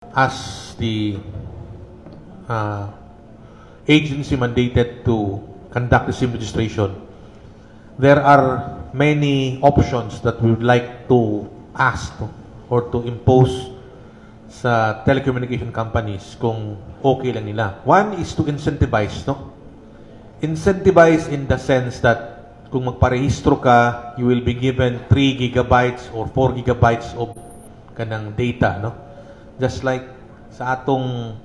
As the agency mandated to conduct the SIM registration, there are many options that we would like to ask or to impose sa telecommunication companies kung okay lang nila. One is to incentivize, no? Incentivize in the sense that kung magparehistro ka, you will be given 3 gigabytes or 4 gigabytes of kanang data, no? Just like sa atong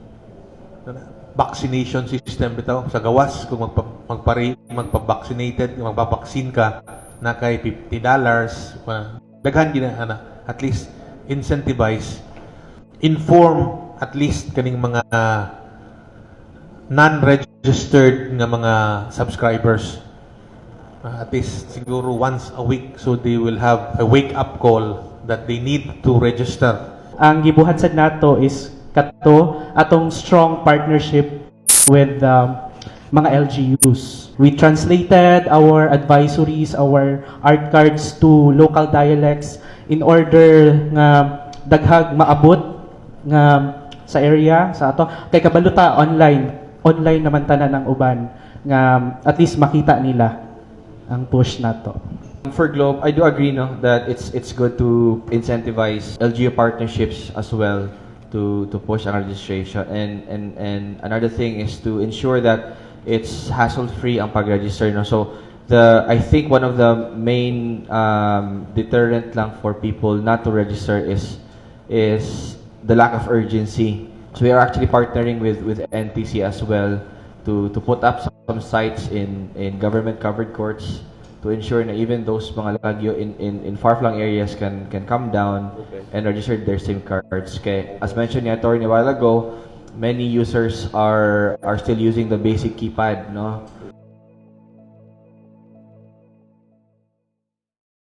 vaccination system bitaw sa gawas, kung magpa-vaccinated, magpa-vaccine ka na kay $50, daghan gina ana. At least incentivize, inform at least kaning mga non-registered nga mga subscribers, at least siguro once a week, so they will have a wake up call that they need to register. Ang gibuhat sad nato is kato atong strong partnership with mga LGUs. We translated our advisories, our art cards to local dialects in order nga daghag maabot nga sa area sa ato kay kabalo ta online naman tanan ang uban, nga at least makita nila ang push nato. For Globe, I do agree, no, that it's good to incentivize LGU partnerships as well to push ang registration, and another thing is to ensure that it's hassle free ang pag-register, no. So the I think one of the main deterrent lang for people not to register is the lack of urgency. So we are actually partnering with NTC as well to put up some sites in government covered courts to ensure na even those mga lagyo in far-flung areas can come down and register their SIM cards. Kay, as mentioned ni Attorney a while ago, many users are still using the basic keypad, no?